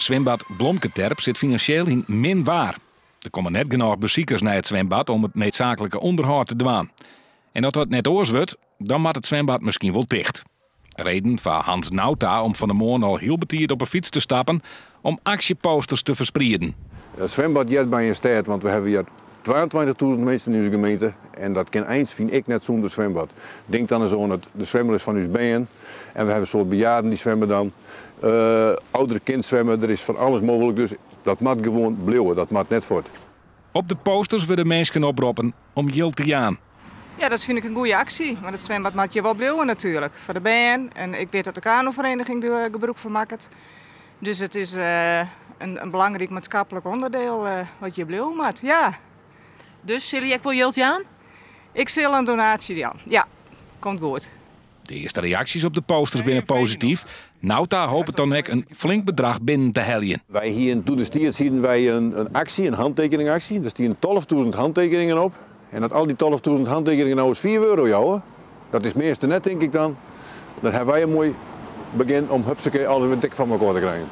Swimbad Blomketerp sit finansjeel yn min waar. Der komme net genôch besikers nei it swimbad om it needsaaklike ûnderhâld te dwaan. En as dat net oars wurdt, dan moat it swimbad miskien wol ticht. Reden foar Hans Nauta om fan 'e moarn al hiel betiid op 'e fyts te stappen om aksjeposters te fersprieden. It swimbad heart by in stêd, want we hawwe hjir 22.000 minsken yn ús gemeente en dat kin eins, fyn ik, net sûnder swimbad. Tink dan ris oan it de swimles fan ús bern en we hawwe in soad bejaarden dy swimme dan. Oudere kind swimme, der is fan alles mooglik, dus dat moat gewoan bliuwe, dat moat net fuort. Op de posters wurde minsken oproppen om jild te jaan. Ja, dat fyn ik in goede aksje, want it swimbad moat hjir wol bliuwe natuerlik, foar de bern en ik wit dat de kanofereniging der gebrûk fan makket. Dus it is in belangryk maatskiplik ûnderdiel wat hjir bliuwe moat, ja. Dus sille je ek wol jild jaan? Ik sil in donaasje jaan, ja. Komt goed. De earste reaksjes op de posters binne posityf. Nauta hopet dan ek in flink bedrach binnen te heljen. Wy hienen doe destiids hienen wy in aksje, in hantekeningaksje. Der stienen 12.000 hantekeningen op. En as al dy 12.000 hantekeningen no ris fiif euro jouwe, dat is measte net tink ik dan, dan hawwe wy in moai begjin om hupsakee alles wer dik foar mekoar te krijen.